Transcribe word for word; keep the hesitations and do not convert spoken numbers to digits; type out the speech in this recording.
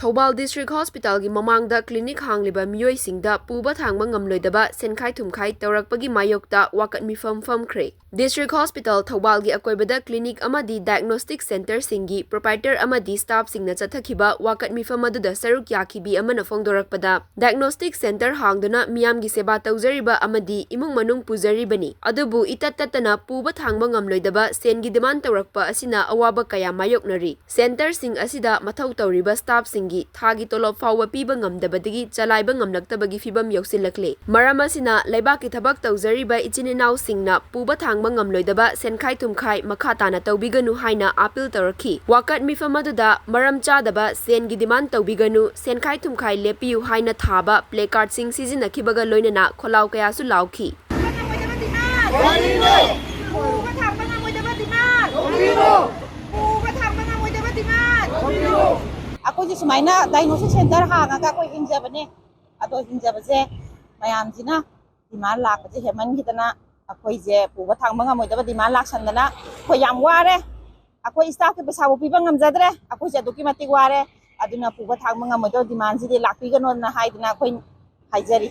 Thoubal district ꯍꯣꯁꯄꯤꯇꯥꯜꯒꯤ ꯃꯃꯥꯡꯗ clinic ꯍꯥꯡꯂꯤꯕ ꯃꯤꯑꯣꯏꯁꯤꯡꯗ ꯄꯨꯕ ꯊꯥꯡꯕ ꯉꯝꯂꯣꯏꯗꯕ ꯁꯦꯟꯈꯥꯏ ꯊꯨꯝꯈꯥꯏ ꯇꯧꯔꯛꯄꯒꯤ ꯃꯥꯌꯣꯛꯇ ꯋꯥꯀꯠ ꯃꯤꯐꯝ ꯐꯝꯈ꯭ꯔꯦ꯫ ꯗꯤꯁꯇ꯭ꯔꯤꯛ ꯍꯣꯁꯄꯤꯇꯥꯜ ꯊꯧꯕꯥꯜꯒꯤ ꯑꯀꯣꯏꯕꯗ ꯀ꯭ꯂꯤꯅꯤꯛ ꯑꯃꯗꯤ ꯗꯥꯏꯒꯅꯣꯁꯇꯤꯛ ꯁꯦꯟꯇꯔꯁꯤꯡꯒꯤ ꯄ꯭ꯔꯣꯄꯥꯏꯇꯔ ꯑꯃꯗꯤ ꯁ꯭ꯇꯥꯐꯁꯤꯡꯅ ꯆꯠꯊꯈꯤꯕ ꯋꯥꯀꯠ ꯃꯤꯐꯝ ꯑꯗꯨꯗ ꯁꯔꯨꯛ ꯌꯥꯈꯤꯕꯤ ꯑꯃꯅ ꯐꯣꯡꯗꯣꯔꯛꯄꯗ, ꯗꯥꯏꯒꯅꯣꯁꯇꯤꯛ ꯁꯦꯟꯇꯔ ꯍꯥꯡꯗꯨꯅ ꯃꯤꯌꯥꯝꯒꯤ ꯁꯦꯕꯥ ꯇꯧꯖꯔꯤꯕ ꯑꯃꯗꯤ ꯏꯃꯨꯡ ꯃꯅꯨꯡ ꯄꯨꯖꯔꯤꯕꯅꯤ, ꯑꯗꯨꯕꯨ ꯏꯇꯠ ꯇꯠꯇꯅ ꯄꯨꯕ ꯊꯥꯡꯕ ꯉꯝꯂꯣꯏꯗꯕ ꯁꯦꯟꯒꯤ ꯗꯤꯃꯥꯟ ꯇꯧꯔꯛꯄ ꯑꯁꯤꯅ ꯑꯋꯥꯕ ꯀꯌꯥ ꯃꯥꯌꯣꯛꯅꯔꯤ꯫ ꯁꯦꯟꯇꯔꯁꯤꯡ ꯑꯁꯤꯗ ꯃꯊꯧ ꯇꯧꯔꯤꯕ ꯁ꯭ꯇꯥꯐꯁꯤꯡꯒꯤ ꯊꯥꯒꯤ ꯇꯣꯂꯣꯞ ꯐꯥꯎꯕ ꯄꯤꯕ ꯉꯝꯗꯕꯗꯒꯤ ꯆꯂꯥꯏꯕ ꯉꯝꯂꯛꯇꯕꯒꯤ ꯐꯤꯚꯝ ꯌꯧꯁꯤꯜꯂꯛꯂꯦ꯫ ꯃꯔꯝ ꯑꯁꯤꯅ ꯂꯩꯕꯥꯛꯀꯤ ꯊꯕꯛ ꯇꯧꯖꯔꯤꯕ ꯏꯆꯤꯟ ꯏꯅꯥꯎꯁꯤꯡꯅ ꯄꯨꯕ ꯊꯥꯡꯕ ꯉꯝꯂꯣꯏꯗꯕ ꯁꯦꯟꯈꯥꯏ ꯊꯨꯝꯈꯥꯏ ꯃꯈꯥ ꯇꯥꯅ ꯇꯧꯕꯤꯒꯅꯨ ꯍꯥꯏꯅ ꯑꯥꯄꯤꯜ ꯇꯧꯔꯛꯈꯤ꯫ ꯋꯥꯀꯠ ꯃꯤꯐꯝ ꯑꯗꯨꯗ ꯃꯔꯝ ꯆꯥꯗꯕ ꯁꯦꯟꯒꯤ ꯗꯤꯃꯥꯟ ꯇꯧꯕꯤꯒꯅꯨ, ꯁꯦꯟꯈꯥꯏ ꯊꯨꯝꯈꯥꯏ ꯂꯦꯞꯄꯤꯌꯨ ꯍꯥꯏꯅ ꯊꯥꯕ ꯄ꯭ꯂꯦꯀꯥꯔꯗꯁꯤꯡ ꯁꯤꯖꯤꯟꯅꯈꯤꯕꯒ ꯂꯣꯏꯅꯅ ꯈꯣꯜꯂꯥꯎ ꯀꯌꯥꯁꯨ ꯂꯥꯎꯈꯤ꯫ ꯉꯝꯃꯣꯏꯗꯕ demand! ꯄꯨꯕ ꯊꯥꯡꯕ ꯉꯝꯃꯣꯏꯗꯕ demand! ꯄꯨꯕ ꯊꯥꯡꯕ ꯉꯝꯃꯣꯏꯗꯕ demand! ꯑꯩꯈꯣꯏꯁꯦ ꯁꯨꯃꯥꯏꯅ ꯗꯥꯏꯒꯅꯣꯁꯤꯁ ꯁꯦꯟꯇꯔ ꯍꯥꯡꯉꯒ ꯑꯩꯈꯣꯏ ꯍꯤꯡꯖꯕꯅꯦ꯫ ꯑꯗꯣ ꯍꯤꯡꯖꯕꯁꯦ ꯃꯌꯥꯝꯁꯤꯅ ꯗꯤꯃꯥꯟ ꯂꯥꯛꯄꯁꯦ ꯍꯦꯟꯃꯟꯈꯤꯗꯅ ꯑꯩꯈꯣꯏꯁꯦ ꯄꯨꯕ ꯊꯥꯡꯕ ꯉꯝꯃꯣꯏꯗꯕ ꯗꯤꯃꯥꯟ ꯂꯥꯛꯁꯟꯗꯅ ꯑꯩꯈꯣꯏ ꯌꯥꯝ ꯋꯥꯔꯦ꯫ ꯑꯩꯈꯣꯏ ꯁ꯭ꯇꯥꯐꯀꯤ ꯄꯩꯁꯥꯕꯨ ꯄꯤꯕ ꯉꯝꯖꯗ꯭ꯔꯦ꯫ ꯑꯩꯈꯣꯏꯁꯦ ꯑꯗꯨꯛꯀꯤ ꯃꯇꯤꯛ ꯋꯥꯔꯦ꯫ ꯑꯗꯨꯅ ꯄꯨꯕ ꯊꯥꯡꯕ ꯉꯝꯃꯣꯏꯗꯕ ꯗꯤꯃꯥꯟꯁꯤꯗꯤ ꯂꯥꯛꯄꯤꯒꯅꯣꯅ ꯍꯥꯏꯗꯅ ꯑꯩꯈꯣꯏ ꯍꯥꯏꯖꯔꯤ꯫